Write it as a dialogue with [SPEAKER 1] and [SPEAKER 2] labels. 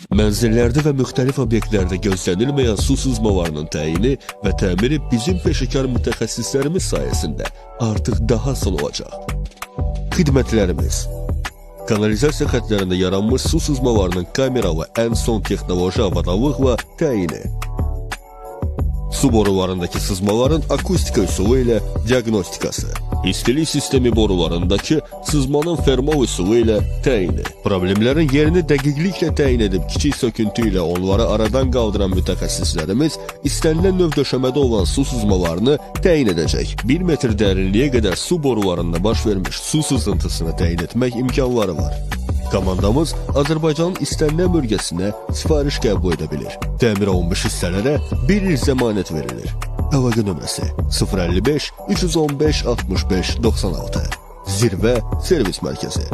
[SPEAKER 1] Mənzillərdə və müxtəlif obyektlərdə gözlənilməyən su sızmalarının təyini və təmiri bizim peşəkar mütəxəssislərimiz sayəsində artıq daha asan olacaq. Xidmətlərimiz: kanalizasiya xətlərində yaranmış su sızmalarının kameralı ən son texnoloji avadanlıqla təyini, su borularındakı sızmaların akustika üsulu ilə diaqnostikası, istilik sistemi borularındakı sızmanın fermal üsulu ilə təyini, problemlərin yerini dəqiqliklə təyin edib kiçik söküntü ilə onları aradan qaldıran mütəxəssislərimiz istənilən növ döşəmədə olan su sızmalarını təyin edəcək. 1 metr dərinliyə qədər su borularında baş vermiş su sızıntısını təyin etmək imkanları var. Komandamız Azərbaycanın istənilən bölgəsinə sifariş qəbul edə bilir. Təmir olunmuş hissələrə 1 il zəmanət verilir. Əlaqə nömrəsi 055 315 65 96. Zirvə Servis Mərkəzi.